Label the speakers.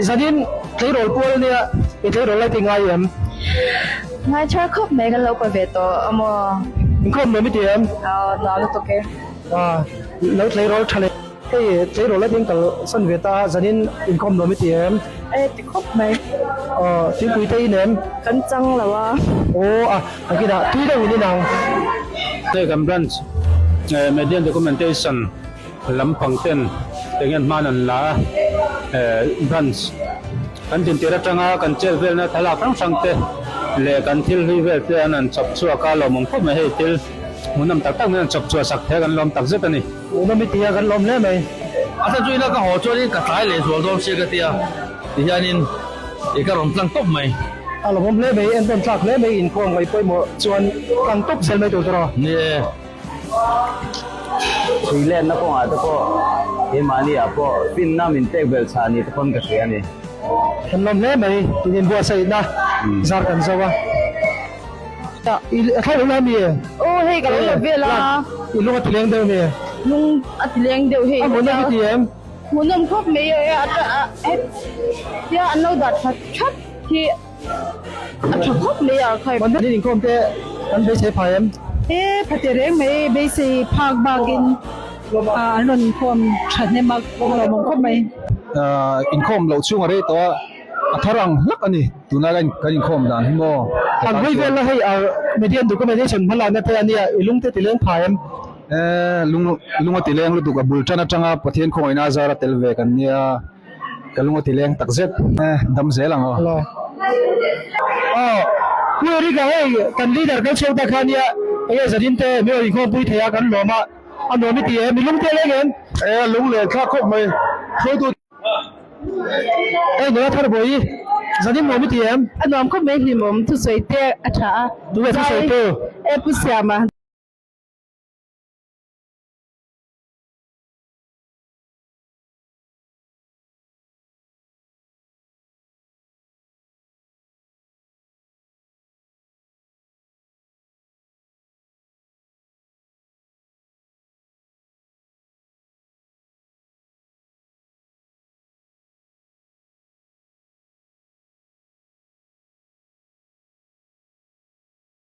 Speaker 1: Zanin tleirawl pual nia i tleirawl lai ti ngai em?
Speaker 2: Ngai thar khawp mai kan lo pa ve tawh a maw?
Speaker 1: Inkhawm nuam i ti em?
Speaker 2: Aw nuam lutuk e.
Speaker 1: Aw lo tleirawl tha leh. Hei tleirawl lai tin kal san ve ta a, zanin inkhawm nuam i ti em?
Speaker 2: E ti khawp mai.
Speaker 1: Aw thingpui te in em?
Speaker 2: Kan chang lo a.
Speaker 1: Aw a nakinah tui deuh in inang.
Speaker 3: Hei kan branch Median Documentation Lampang ten eng nge hman an la a, branch kan dintir atanga kan chet velna thlalak hrang hrang te leh kan thil hlui vel te an han chawp chhuak a, lawmawm khawp mai hei thil hmuhnawm tak tak mai an chawp chhuah sak thei a kan lawm tak zet a ni.
Speaker 1: Hmuhnawm i tia kan lawm hle mai.
Speaker 4: A thla chu ila ka haw chuanin ka tlai leh zual dawn sia ka tia tihianin i ka rawn tlang tawp mai.
Speaker 1: A lawmawm hle mai, entawn tlak hle mai inkhawm ngaih pawimawh chuan tlang tawp zel mai tur te rawh.
Speaker 4: Ni e.
Speaker 5: Thui lenna kawngah te pawh keimahni ah pawh finna min pek belh chhah ni te pawn ka hria a ni.
Speaker 1: Kan lawm hle mai, tin in buatsaihna zar kan zo a. I thlai lo la mi?
Speaker 2: Aw hei ka lo la vel a.
Speaker 1: I lung a ti leng deuh mi?
Speaker 2: Lung a ti leng deuh hei.
Speaker 1: A hmuhnawm i ti em?
Speaker 2: Hmuhnawm khawp mai e, a tia an lo dah that that hi. A tha khawp mai a khai.
Speaker 1: Mandal in inkhawm te kan beisei phai em?
Speaker 2: E phate reng mai beisei phak bakin an rawn inkhawm tha hnem a lawmawm khawp mai.
Speaker 6: Inkhawm loh chhung a rei tawh a, a thar ang hlak a ni tuna kan inkhawm dan hi maw.
Speaker 1: An hawi vel la hei Median Documentation hmalakna te a nia i lung te ti leng phai em?
Speaker 6: E lung lung a ti leng lutuk a bul tan atanga Pathian khawngaihna a zar a tel ve kan nia. Ka lung a ti leng tak zet e, dam zel ang aw.
Speaker 1: Hello. Aw, Pu Eric a hei kan leader kan chhuak ta kha nia, enge zanin te mi rawn inkhawmpui thei a kan lawm a, a nuam i ti em, i lung te leng em?
Speaker 6: E, a lung leh thlak khawp mai, hruaitu.
Speaker 1: Hei nula thar bawi, zanin nuam i ti em?
Speaker 2: A nuam khawp mai hlimawm, thusawi te a tha a.
Speaker 1: Tunge thusawi tu?
Speaker 2: E Pu Siama.